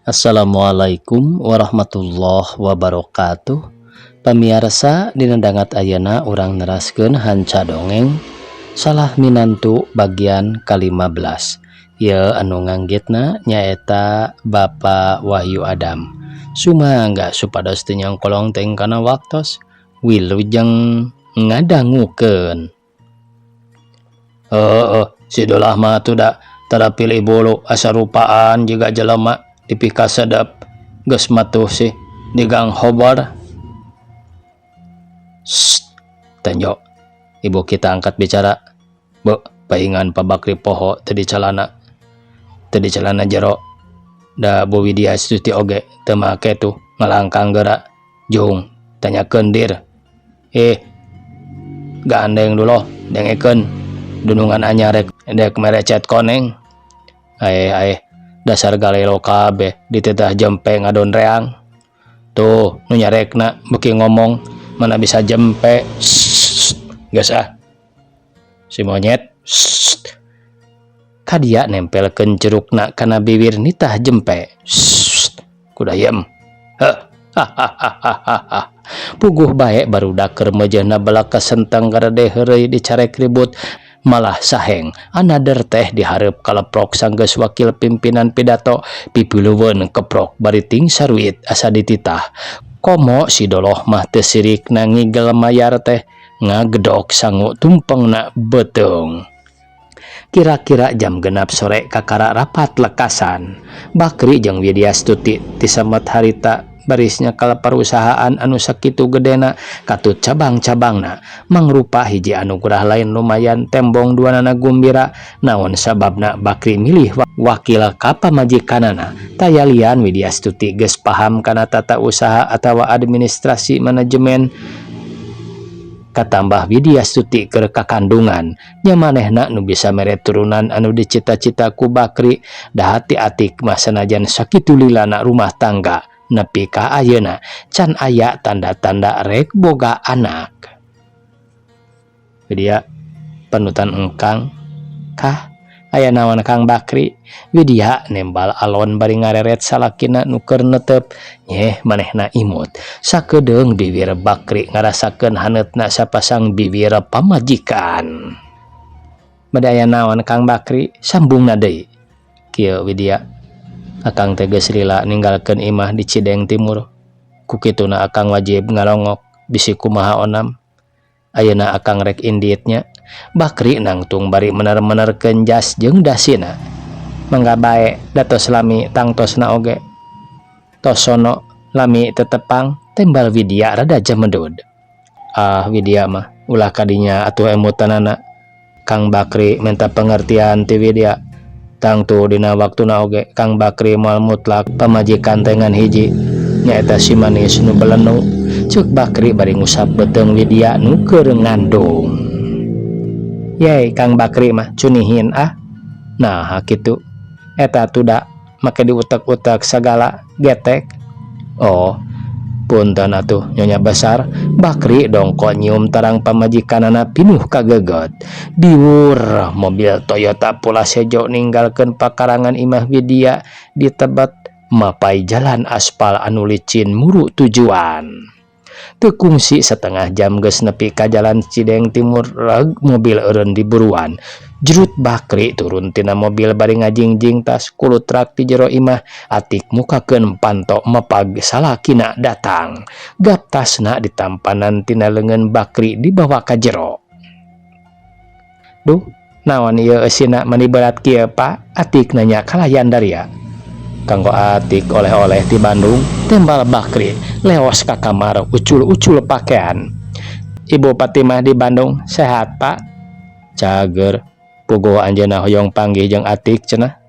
Assalamualaikum warahmatullahi wabarakatuh. Pamiarsa, dina dangat ayeuna urang neraskeun hanca dongeng Salah Minantu bagian ka-15. Ieu anu nganggitna nyaeta Bapak Wahyu Adam. Sumangga supados teu nyangkolong teuing kana waktos. Wilujeng ngadangukeun. Heeh, si Dolah mah atuh da tara pilih bulu, asa rupaan jiga jelema dipikasedep geus matuh sih di Gang Hobor. Sst, Tenjo, ibu kita angkat bicara. Bu, paingan Pak Bakri poho teu di calana. Teu di calana jero. Da Bu Widya Astuti oge teu make tuh ngalangkang geura. Jung, tanyakeun dir. Eh, gandeng dulu, dengekeun. Dunungan anyar rek dek mere cet koneng. Aeh aeh, dasar galelo kabeh dititah jempe ngadon reang. Tuh, nu nyarekna beuki ngomong mana bisa jempe. Sst, geus ah. Si monyet. Sst. Kadia nempelkeun jerukna kana bibir nitah jempe. Sst, kudayem. Heh. Hahaha. Puguh bae barudak keur meujeuhna belak kasenteng garede heureuy dicarek ribut malah saheng another teh dihareup kaleprok sanggeus wakil pimpinan pidato pipiluweun keprok bari ting saruit asa dititah. Komo si Doloh mah teu sirikna ngigel mayar teh ngagedok sangu tumpengna beuteung. Kira-kira jam 6 sore kakara rapat lekasan. Bakri jeung Widyastuti tisemet harita barisnya kala perusahaan anu sakitu gedena katut cabang-cabangna mangrupa hiji anugerah lain lumayan tembong duanana gumbira. Naon sababna Bakri milih wakil ka pamajikanana, taya lian Widyastuti geus paham kana tata usaha atawa administrasi manajemen. Katambah Widyastuti keur kakandungan, nya manehna nu bisa mere turunan anu dicita-cita ku Bakri. Da hati Atik mah sanajan sakitu lilana rumah tangga, nepi ka ayeuna can aya tanda-tanda rek boga anak. Widya, panutan engkang. Kah, aya naon, Kang Bakri? Widya nembal alon bari ngareret salakina nu keur netep. Nyeh, manehna imut. Sakedeung bibir Bakri ngarasakeun haneutna sapasang bibir pamajikan. Bade aya naon, Kang Bakri? Sambungna deui. Kieu, Widya, Akang teh geus lila ninggalkeun imah di Cideng Timur. Ku kituna akang wajib ngalongok bisi kumaha onam. Ayeuna akang rek indit nya. Bakri nangtung bari mener-menerkeun jas jeung dasina. Mangga bae, da tos lami tangtosna oge. Tos sono lami tetepang, tembal Widya rada jemedud. Ah, Widya mah ulah kadinya atuh emutanana. Kang Bakri minta pengertian ti Widya. Tangtu dina waktuna oge Kang Bakri moal mutlak pamajikan teh ngan hiji, nyaeta si manis nu belenu, ceuk Bakri bari ngusap beuteung Widya nu keur ngandung. Yey, Kang Bakri mah cunihin ah. Naha kitu? Eta tuda make diutek-utek sagala getek. Oh, punten atuh, nyonya besar. Bakri dongko nyium tarang pamajikanana pinuh kageget. Diwur mobil Toyota Pulas hejo ninggalkeun pakarangan imah Widya di Tebet mapai jalan aspal anu licin muru tujuan. Teu kungsi setengah jam geus nepi ka jalan Cideng Timur. Reg mobil eureun diburuan. Jrut Bakri turun tina mobil bari ngajingjing tas kulutrak ti jero imah. Atik mukakeun panto mapag salakina datang. Gap tasna ditampanan tina leungeun Bakri dibawa ka jero. Duh, naon ieu eusina mani berat kieu, Pak? Atik nanya kalayan daria. Kanggo Atik, oleh-oleh ti Bandung, tembal Bakri leos ka kamar ucul-ucul pakaian. Ibu Fatimah di Bandung sehat, Pak? Cager. Puguh anjeunna hoyong panggih jeung Atik cenah.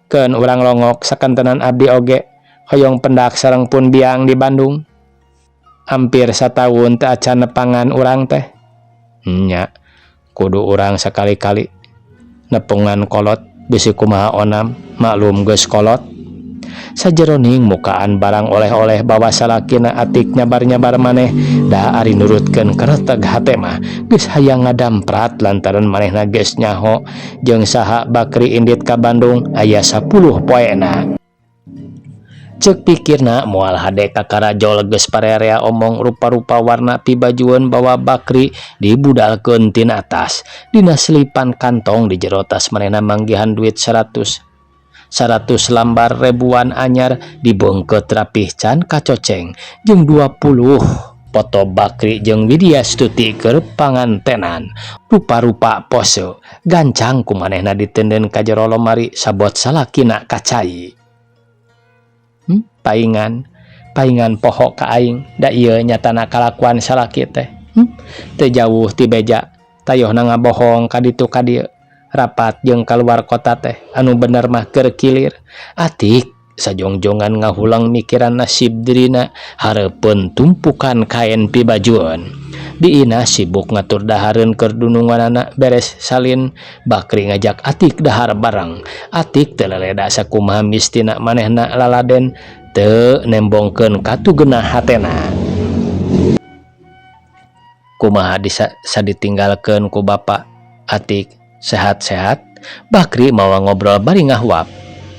Keun urang longok, sakantenan abdi oge hoyong pendak sareng pun biang di Bandung. Hampir sataun teu acan nepangan urang teh. Nya, kudu urang sakali-kali nepungan kolot bisi kumaha onam, maklum geus kolot. Sajeroning mukaan barang oleh-oleh bawa salakina, Atik nyabar-nyabar maneh. Da ari nurutkeun kereteg hate mah geus hayang ngadamprat lantaran manehna geus nyaho jeung saha Bakri indit ka Bandung aya 10 poena. Cek pikirna moal hade kakara jol geus parerea omong rupa-rupa warna pibajueun bawa Bakri dibudalkeun tina tas. Dina selipan kantong di jero tas manehna manggihan duit 100 lambar rebuan anyar dibeungkeut rapih can kacoceng jeung 20 foto Bakri jeung Widya Stuti keur pangantenan rupa-rupa pose gancang ku manehna diteundeun ka jero lomari sabot salakina kacai. Paingan paingan poho ka aing da ieu nyatana kalakuan salaki teh. Teu jauh ti beja tayohna ngabohong ka ditu ka dieu rapat jeung kaluar kota teh anu bener mah keur kilir. Atik sajongjongan ngahulang mikiran nasib dirina hareupeun tumpukan kaen pibajueun. Biina sibuk ngatur dahareun keur dununganana beres salin Bakri ngajak Atik dahar bareng. Atik teu leleda sakumaha mistina manehna laladen teu nembongkeun katugenah hatena. Kumaha saditinggalkeun ku bapa Atik sehat-sehat? Bakri mawa ngobrol bari ngahuap.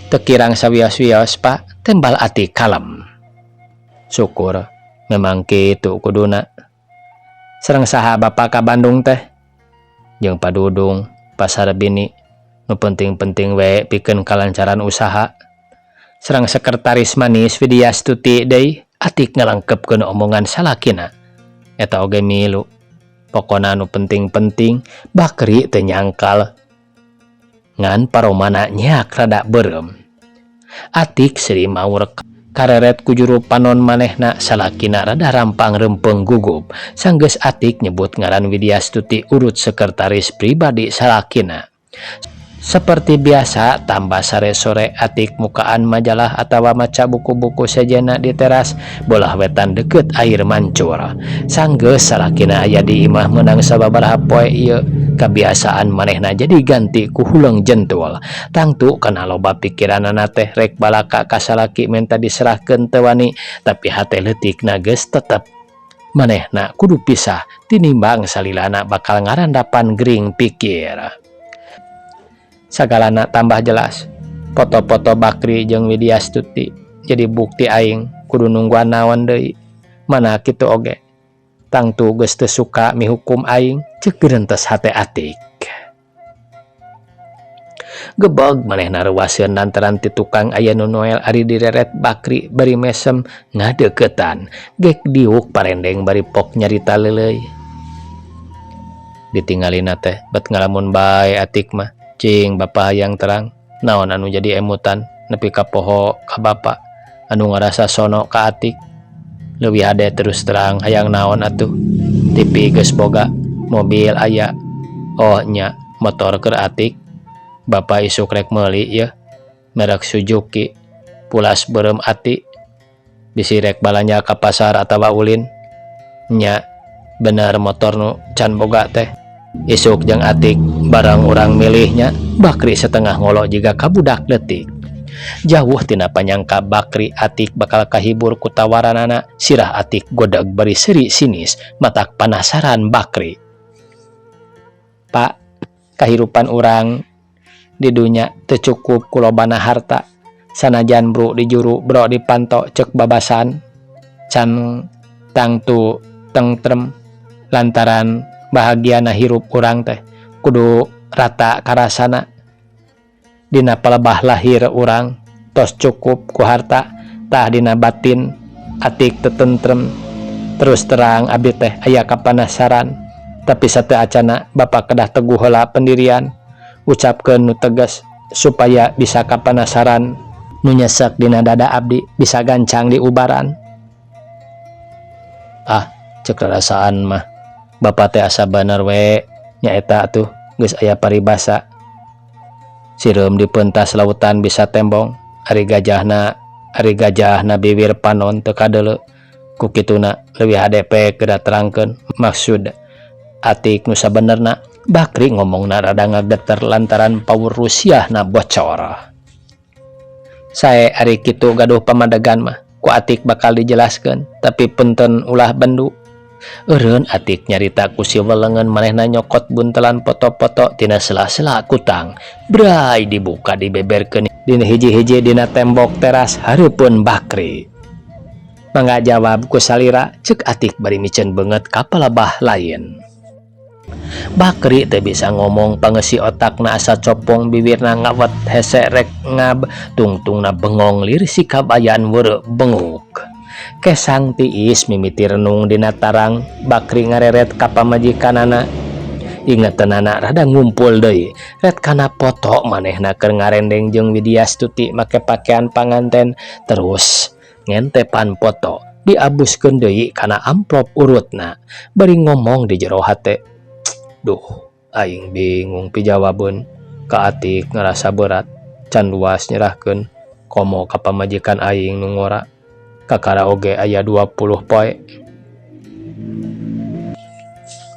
Teu kirang sawios-wios, Pak, tembal Atik kalem. Syukur, memang kitu kuduna. Sareng saha bapa ka Bandung teh? Jeung Padudung, Pak Sarbini, nu penting-penting we pikeun kalancaran usaha. Sareng sekretaris manis Widyastuti deui, Atik ngalengkepkeun omongan salakina. Eta oge milu. Pokona nu penting-penting Bakri teu nyangkal ngan paromana nyeak rada beureum. Atik seuri maur kareret ku juru panon manehna salakina rada rampang reumpeng gugup sanggeus Atik nyebut ngaran Widyastuti urut sekretaris pribadi salakina. Seperti biasa tambah sare-sore Atik mukaan majalah atawa maca buku-buku sejenna di teras bolah wetan deket air mancur. Sanggeus salakina aya di imah meunang sababaraha poe ieu kabiasaan manehna jadi ganti ku huleng jentul. Tangtu kana loba pikiranana teh rek balaka ka salaki menta diserahkeun teu wani tapi hate leutikna geus tetep manehna kudu pisah tinimbang salilana bakal ngarandapan gering pikir. Sagalana tambah jelas. Foto-foto Bakri jeung Widyastuti jadi bukti aing kudu nungguan naon deui. Mana kitu oge. Tangtu geus teu suka mihukum aing ceuk gerentes hate Atik. Gebeg manehna reuwaseun lantaran ti tukang aya nu noel ari direret Bakri bari mesem ngadeuketan. Gek diuk parendeng bari pok nyarita leuleuy. Ditingalina teh bet ngalamun bae Atik mah. Cing bapa hayang terang naon anu jadi emutan nepi ka poho ka bapa anu ngarasa sono ka Atik. Leuwih hade terus terang hayang naon atuh. TV geus boga, mobil aya. Oh nya motor keur Atik. Bapa isuk rek meuli yeuh merek Suzuki pulas beureum ati bisi rek balanja ka pasar atawa ulin. Nya bener motor nu can boga teh. Isuk jeung Atik barang urang milihnya. Bakri setengah ngolo jiga ka budak leutik. Jauh tina panyangka Bakri Atik bakal kahibur ku tawaranana sirah Atik godeg bari seuri sinis matak panasaran Bakri. Pak, kahirupan urang di dunya teu cukup ku lobana harta sanajan bru di juru bro di panto ceuk babasan can tangtu tentrem lantaran bahagiana hirup urang teh kudu rata karasana. Dina palebah lahir urang tos cukup ku harta tah dina batin Atik teu tentrem. Terus terang abdi teh aya kapanasaran tapi sateu acana bapa kedah teguh heula pendirian ucapkeun nu tegas supaya bisa kapanasaran nu nyesek dina dada abdi bisa gancang diubaran. Ah, ceuk rarasaan mah bapa teh asa bener we nyaeta atuh geus aya paribasa sireum dipentas lautan bisa tembong ari gajahna biwir panon teu kadeuleu. Ku kituna leuwih hade pe kedah terangkeun maksud Atik nu sabenerna. Bakri ngomongna rada ngageter lantaran paur rusiahna bocor. Sae ari kitu gaduh pamadegan mah ku Atik bakal dijelaskeun tapi punten ulah bendu. Eureun Atik nyarita ku siwelengeun manehna nyokot buntelan foto-foto tina sela-sela kutang. Bray dibuka dibeberkeun dina hiji-hiji dina tembok teras hareupeun Bakri. Mangga jawab ku salira, ceuk Atik bari miceun beungeut ka palabah lain. Bakri teu bisa ngomong, pangeusi otakna asa copong, bibirna ngawet hese rek ngab tungtungna bengong lir sikap ayan weureu benguk. Kesang tiis mimiti renung dina tarang. Bakri ngareret ka pamajikanana, ingetenana rada ngumpul deui ret kana foto manehna keur ngarendeng jeung Widiastuti make pakaian panganten, terus ngentepan foto diabuskeun deui kana amplop urutna bari ngomong di jero hate, "Duh, aing bingung pijawabeun ka Atik, ngerasa berat can luas nyerahkeun komo ka pamajikan aing nu ngora kakara oge aya 20 poe.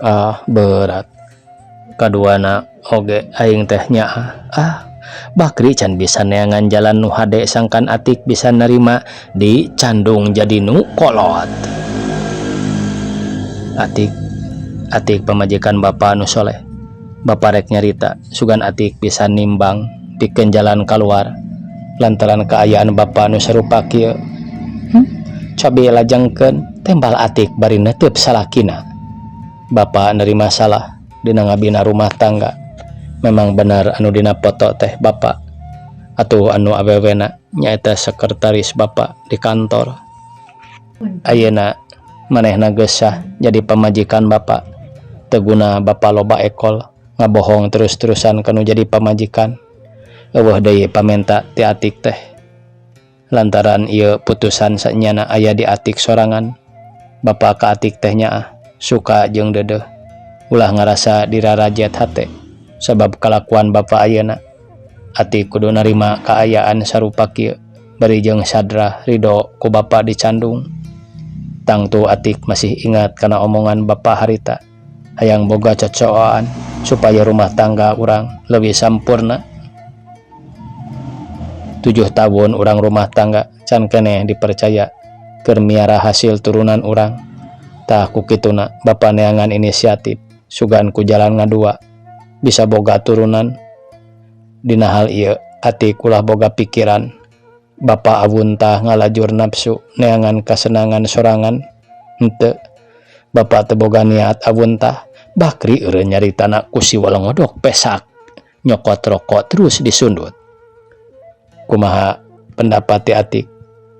Ah, berat kaduana oge aing teh nyaah." Ah, Bakri can bisa neangan jalan nu hade sangkan Atik bisa nerima dicandung jadi nu kolot. "Atik, Atik pamajikan Bapak nu soleh. Bapak rek nyarita sugan Atik bisa nimbang pikeun jalan keluar lantaran keayaan Bapak nu sarupa kieu." Cobi lajengkeun," tembal Atik bari netep salakina. "Bapak nerima salah dina ngabina rumah tangga. Memang benar anu dina foto teh Bapak atuh, anu awewena nyaeta sekretaris Bapak di kantor. Ayeuna manehna geus sah jadi pamajikan Bapak. Teu guna Bapak loba ekol ngabohong terus-terusan kanu jadi pamajikan. Euweuh deui pamenta ti Atik teh lantaran ieu putusan sanyana aya di Atik sorangan. Bapak ka Atik teh nyaah suka jeung deudeuh, ulah ngarasa dirarajet hate sabab kalakuan Bapak ayeuna. Atik kudu narima kaayaan sarupa kieu bari jeung sadrah ridho ku Bapak dicandung. Tangtu Atik masih ingat kana omongan Bapak harita, hayang boga cocoan supaya rumah tangga urang lebih sampurna. 7 tahun urang rumah tangga can keneh dipercaya keur miara hasil turunan urang. Tah, ku kituna Bapak neangan inisiatif sugan ku jalan ngadua bisa boga turunan. Dina hal ieu Atik ulah boga pikiran Bapak awuntah ngalajur nafsu neangan kasenangan sorangan. Henteu, Bapak teu boga niat awuntah." Bakri eureun nyaritana ku siwalongodok pesak nyokot rokok terus disundut. "Kumaha pendapat ti Atik?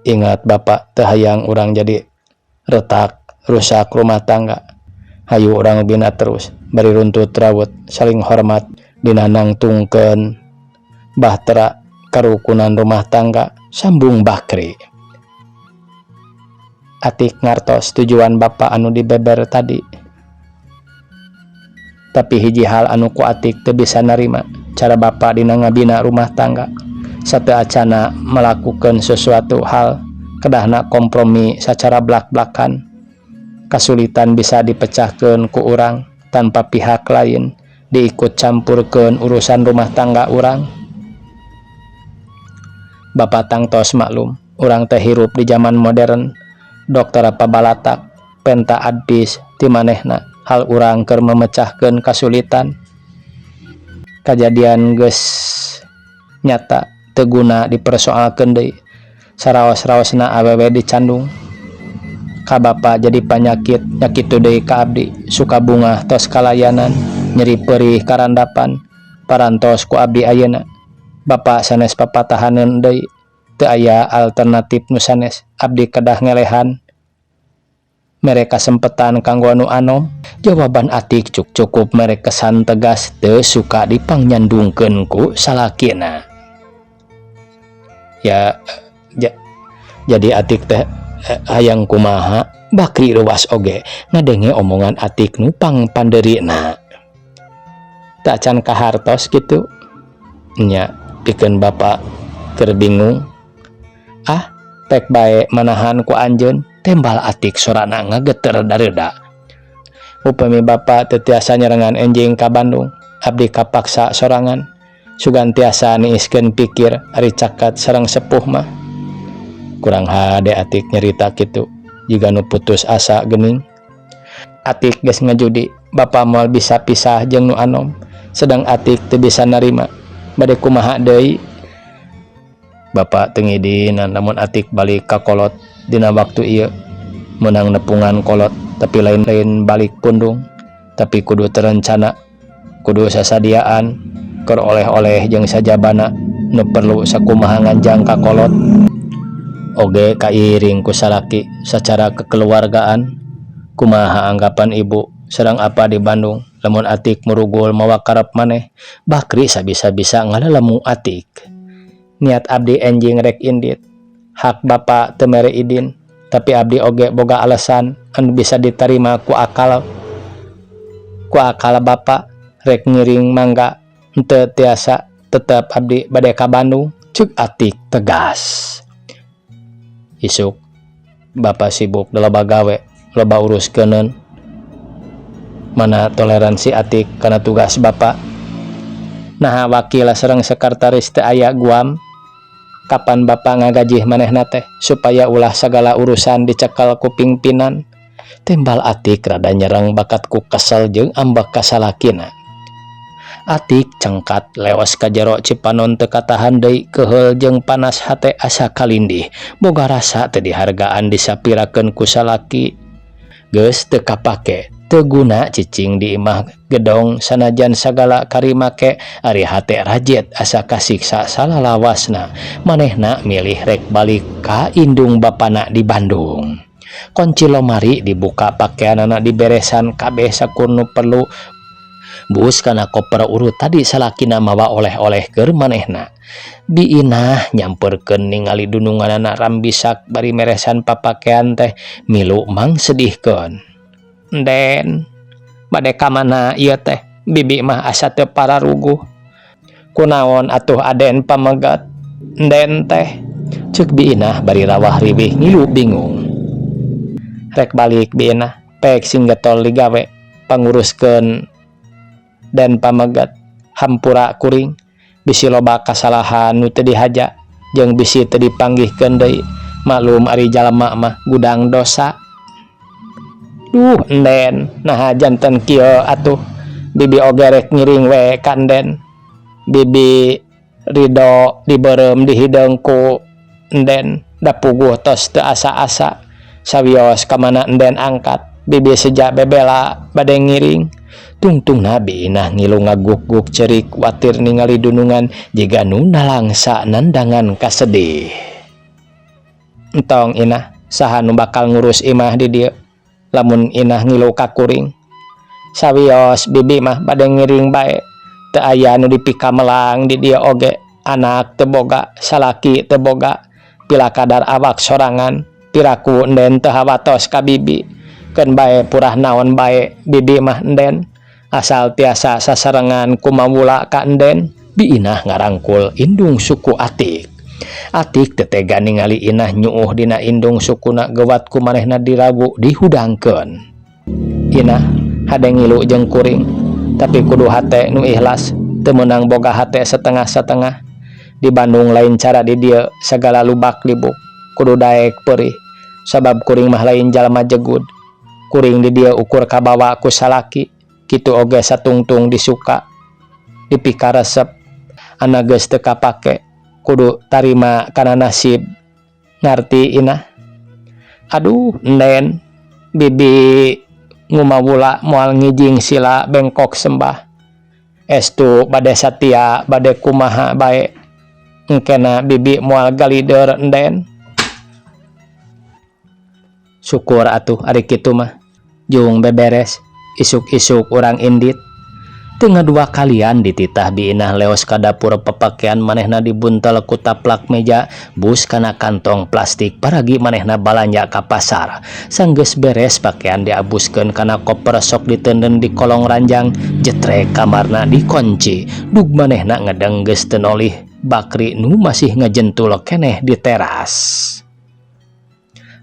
Ingat, Bapak teu hayang urang jadi retak rusak rumah tangga. Hayu urang bina terus bari runtut rawut saling hormat dina nangtungkeun bahtera karukunan rumah tangga," sambung Bakri. Atik ngartos tujuan Bapak anu dibeber tadi. Tapi hiji hal anu ku Atik teu bisa narima, cara Bapak dina ngabina rumah tangga. Sateuacana melakukan sesuatu hal kedahna kompromi secara blak-blakan. Kasulitan bisa dipecahkan ku urang tanpa pihak lain diikut campurkeun urusan rumah tangga urang. Bapak tangtos maklum urang teh hirup di zaman modern. Dokter pabalatak penta advis ti manehna hal urang keur memecahkeun kasulitan. Kajadian geus nyata, teu guna dipersoalkeun deui. Saraos-raosna awewe dicandung ka Bapa jadi panyakit nya kitu deui ka abdi. Suka bungah tos kalayanan, nyeri perih karandapan parantos ku abdi ayeuna. Bapa sanes papatahaneun deui, teu aya alternatif nu sanes. Abdi kedah ngelehan mere kasempetan kanggo anu anom." Jawaban Atik cukup mere kesan tegas, teu suka dipangyandungkeun ku salakina. "Ya, jadi Atik teh hayang kumaha?" Bakri reuwas oge ngadenge omongan Atik nu pangpandeurina. "Teu acan kahartos kitu nya, pikeun Bapak keur bingung. Ah, pek bae manahan ku anjeun," tembal Atik sorana ngageter dareda. "Upami Bapak teu tiasa nyarengan enjing ka Bandung, abdi kapaksa sorangan. Sugan tiasa niiskeun pikir, ari caket sareng sepuh mah." Kurang hade Atik nyerita kitu jiga nu putus asa geuning. Atik geus ngajudi Bapa moal bisa pisah jeung nu anom, sedang Atik teu bisa narima. Bade kumaha deui? Bapak teu ngidinan lamun Atik balik ka kolot dina waktu ieu. Meunang nepungan kolot, tapi lain-lain balik pundung, tapi kudu terencana, kudu sasadiaan keur oleh-oleh jeung sajabana nu perlu sakumaha nganjang ka kolot oge kairing ku salaki sacara kekeluargaan. Kumaha anggapan ibu sareng apa di Bandung lamun Atik murugul mawa karep maneh? Bakri sabisa-bisa ngalelemu Atik. Niat abdi enjing rek indit, hak Bapak teu mere idin, tapi abdi oge boga alasan anu bisa diterima ku akal Bapak. Rek ngiring mangga, henteu tiasa, tetep abdi bade ka Bandung, cek Atik tegas. Isuk Bapak sibuk, loba gawe, loba uruskeun. Mana toleransi Atik kana tugas Bapak? Naha wakil sareng sekretaris teu aya guam? Kapan Bapak ngagajih manehna teh supaya ulah sagala urusan dicekel ku pingpinan? Timbal Atik rada nyereng bakat ku kesel jeung ambek ka salakina. Atik cengkat leos ka jero Cipanon, teu katahan deui keheul jeung panas hate asa kalindih, boga rasa teu dihargaan, disapirakeun ku salaki. Geus teu kapake, teu guna cicing di imah gedong, sanajan sagala karimake, ari hate rajet asa kasiksa salalawasna. Manehna milih rek balik ka indung bapana di Bandung. Kunci lomari dibuka, pakeanana diberesan kabeh sakur nu perlu, bus kana koper urut tadi salakina mawa oleh-oleh keur manehna. Bi Inah nyamperkeun ningali dununganana rambisak bari meresan papakean teh milu mangsedihkeun. "Nden, bade ka mana ieu teh? Bibi mah asa teu pararuguh. Kunaon atuh Aden pamegat Nden teh?" cek Bi Inah bari rawah riwih ngilu bingung. "Rek balik, Bi Inah. Pek sing getol digawe panguruskeun Den pamegat. Hampura kuring bisi loba kasalahan nu teu dihaja jeung bisi teu dipanggihkeun deui. Maklum ari jalma mah gudang dosa." "Duh, Enden, naha janten kieu atuh? Bibi oge rek ngiring we ka Enden. Bibi ridho dibeureum dihideung ku Enden, da puguh tos teu asa-asa. Sawios ka mana Enden angkat, bibi seja bebela bade ngiring." Tungtungna Bi Inah ngilu ngaguk-guk cerik watir ningali dunungan jiga nu nalangsa nandangan kasedih. "Entong, Inah. Saha nu bakal ngurus imah di dieu lamun Inah ngilu ka kuring? Sawios bibi mah bade ngiring bae, teu aya nu dipikamelang di dieu oge. Anak teu boga, salaki teu boga, pilakadar awak sorangan. Piraku Enden teu hawatos ka bibi? Keun bae, purah naon bae bibi mah, Enden, asal tiasa sasarengan kumawula ka Enden." Bi Inah ngarangkul indung suku Atik. Atik teu tega ningali Inah nyuuh dina indung sukuna, gewat ku manehna dirawu, dihudangkeun. "Inah, hade ngilu jeung kuring, tapi kudu hate nu ikhlas, teu meunang boga hate setengah-setengah. Di Bandung lain cara di dieu, sagala lubak libuk, kudu daek peurih, sabab kuring mah lain jalma jegud. Kuring di dieu ukur kabawa ku salaki, kitu oge satungtung disuka dipikaresep. Ana geus teu kapake, kudu tarima kana nasib. Ngarti, Inah?" "Aduh, Enden, bibi ngumawula moal ngijing sila bengkok sembah. Estu bade satia, bade kumaha bae, engkena bibi moal galider Enden." "Syukur atuh ari kitu mah. Jung beberes, isuk-isuk urang indit." Teu ngadua kalian dititah Bi Inah leos ka dapur, papakean manehna dibuntel ku taplak meja, bus kana kantong plastik, paragi manehna balanja ka pasar. Sanggeus beres, pakean diabuskeun kana koper, sok diteunden di kolong ranjang, jetrek kamarna dikunci. Dug manehna ngedeng geus teu nolih Bakri nu masih ngajentul keneh di teras.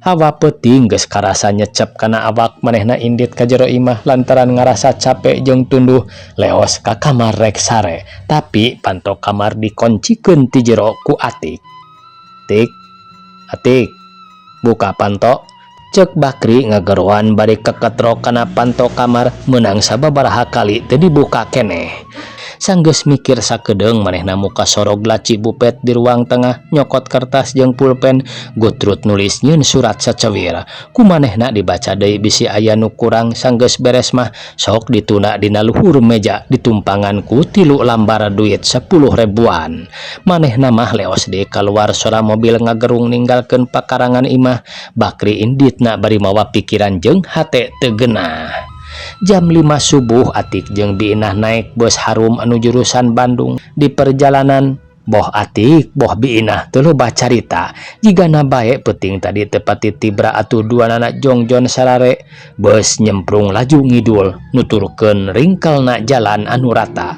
Hawa peuting geus karasa nyecep kana awak. Manehna indit ka jero imah lantaran ngarasa capek jeung tunduh, leos ka kamar rek sare, tapi panto kamar dikoncikeun ti jero ku Atik. "Tik, Atik, buka panto." Cek Bakri ngageroan bari keketrok kana panto kamar meunang sababaraha kali teu dibuka keneh. Sanggeus mikir sakedeung manehna muka sorog laci bupet di ruang tengah nyokot kertas jeung pulpen gutrut nulis nyieun surat sacawir. Ku manehna dibaca deui bisi aya nu kurang sanggeus beres mah sok ditunda dina luhur meja ditumpangan ku tilu lambar duit 10 ribuan. Manehna mah leos deui kaluar sora mobil ngagerung ninggalkeun pakarangan imah. Bakri inditna bari mawa pikiran jeung hate teu genah. Jam 5 subuh Atik jeung Bi Inah naek bus Harum anu jurusan Bandung. Di perjalanan boh Atik boh Bi Inah teu loba carita, jigana bae peuting tadi teu pati tibra atuh duanana jongjon sarare. Bus nyemprung laju ngidul nuturkeun ringkelna jalan anu rata,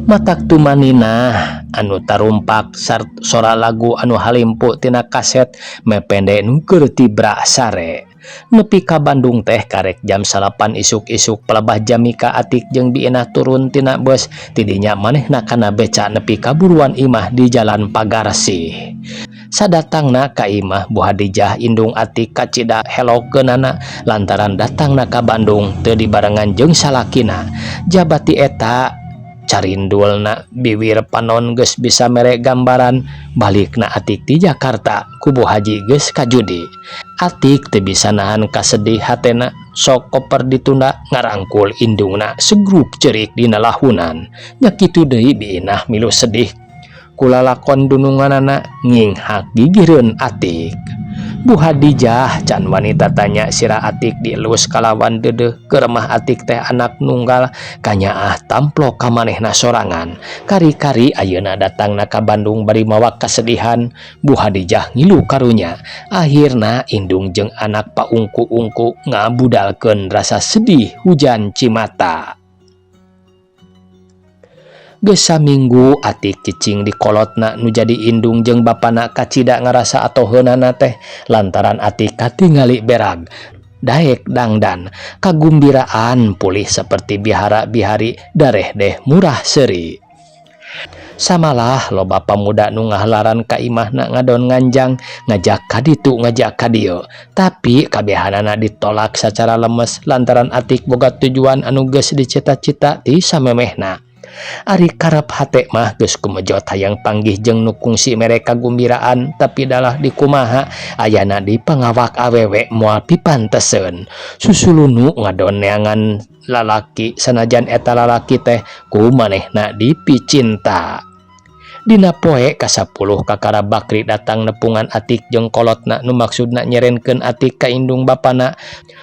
matak tumaninah anu tarumpak sora lagu anu halimpu tina kaset mepende nu keur tibra sare. Nepi ka Bandung teh karek jam 9 isuk-isuk. Palebah Jamika Atik jeung Bi Inah turun tina bus. Tidinya manehna kana beca nepi ka buruan imah di Jalan Pagarsih. Sadatangna ka imah, Bu Hadijah indung Atik kacida helokeunana lantaran datangna ka Bandung teu dibarengan jeung salakina. Jaba ti eta carindulna biwir panon geus bisa mere gambaran balikna Atik ti Jakarta ku Bu Haji geus kajudi. Atik teu bisa nahan kasedih hatena, sok koper ditunda ngarangkul indungna segruk cerik dina lahunan. Nya kitu deui Bi Inah milu sedih ku lalakon dununganana nginghak gigireun Atik. Bu Hadijah can wani tatanya, sirah Atik dielus kalawan deudeuh. Keur mah Atik teh anak nunggal kanyaah tamplok ka manehna sorangan. Kari-kari ayeuna datangna ka Bandung bari mawa kasedihan. Bu Hadijah ngilu karunya. Akhirna indung jeung anak paungku-ungku ngabudalkeun rasa sedih hujan cimata. Geus saminggu Atik cicing di kolotna nu jadi indung jeung bapana kacida ngarasa atoheunana teh lantaran Atik katingali berag daek dangdan, kagumbiraan pulih seperti bihara-bihari dareh deh murah seuri. Samalah loba pamuda nu ngahalaran ka imahna ngadon nganjang, ngajak ka ditu, ngajak ka dieu, tapi kabehanana ditolak sacara lemes lantaran Atik boga tujuan anu geus dicita-cita ti samemehna. Ari karep hate mah geus kumejot hayang panggih jeung nu kungsi mere kagumbiraan, tapi dalah dikumaha ayana di pangawak awewe moal pipanteseun susulunu ngadon neangan lalaki sanajan eta lalaki teh ku manehna dipicinta. Dina poe ka-10 kakara Bakri datang nepungan Atik jeung kolotna nu maksudna nyerenkeun Atik ka indung bapana.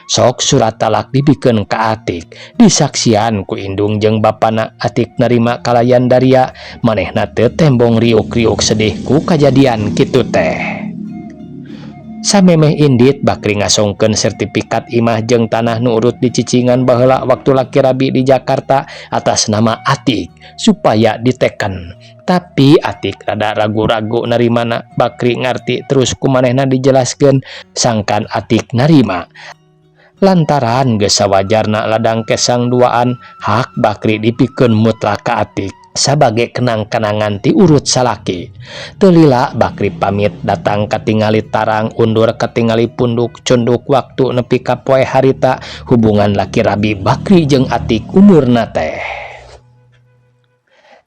Sok surat talak dibikeun ka Atik disaksian ku indung jeung bapana. Atik narima kalayan daria, manehna teu tembong riuk-riuk sedih ku kajadian kitu teh. Samemeh indit Bakri ngasongkeun sertifikat imah jeung tanah nu urut dicicingan baheula waktu laki rabi di Jakarta atas nama Atik supaya diteken, tapi Atik rada ragu-ragu narimana. Bakri ngarti, terus ku manehna dijelaskeun sangkan Atik narima lantaran geus sawajarna ladang kesang duaan hak Bakri dipikeun mutlak ka Atik sabagai kenang-kenangan ti urut salaki. Teu lila Bakri pamit, datang katingali tarang, undur katingali punduk cunduk waktu nepi ka poe harita hubungan laki rabi Bakri jeung Atik umurna teh.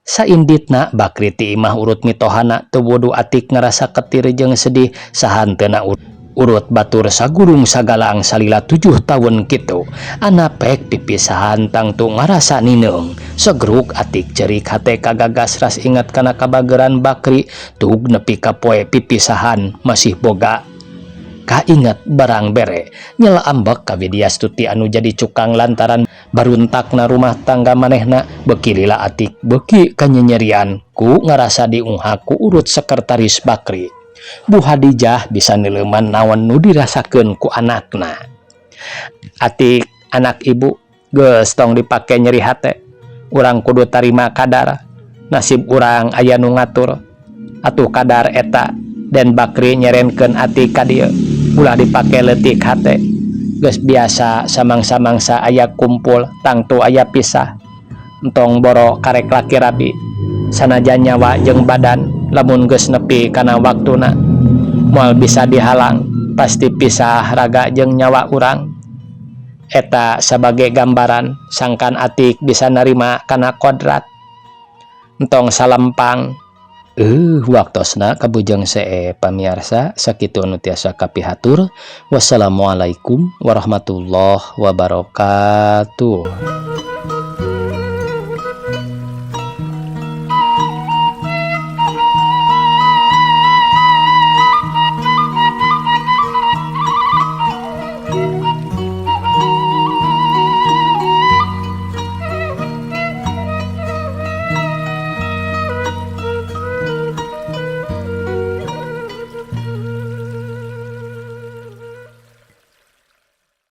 Sainditna Bakri ti imah urut mitohana teu wudu, Atik ngarasa ketir jeung sedih sahanteuna urut batur sagurung sagalang salila 7 tahun kitu. Anapek pipisahan tangtu ngarasa nineung. Segruk Atik cerik hate kagagas ras ingat kana kabageran Bakri. Tug nepi ka poe pipisahan masih boga kainget barang bere. Nyela ambek ka Widiastuti anu jadi cukang lantaran baruntakna rumah tangga manehna. Beki lila Atik beki kanyenyerian ku ngarasa diunghak ku urut sekretaris Bakri. Bu Hadijah bisa neuleuman naon nu dirasakeun ku anakna. "Atik, anak ibu, geus tong dipake nyeri hate. Urang kudu tarima kadar. Nasib urang aya nu ngatur. Atuh kadar eta dan Bakri nyerenkeun Atik ka dieu. Ulah dipake leutik hate. Geus biasa samangsa-mangsa aya kumpul tangtu aya pisah. Entong boro karek laki rabi. Sanajan nyawa jeung badan lamun geus nepi kana waktuna moal bisa dihalang." Pasti pisah raga jeung nyawa urang. Eta sabagai gambaran sangkan Atik bisa narima kana kodrat. Entong salempang. Waktosna kabujeng see, pamiarsa, sakitu anu tiasa kapihatur. Wassalamualaikum warahmatullahi wabarakatuh.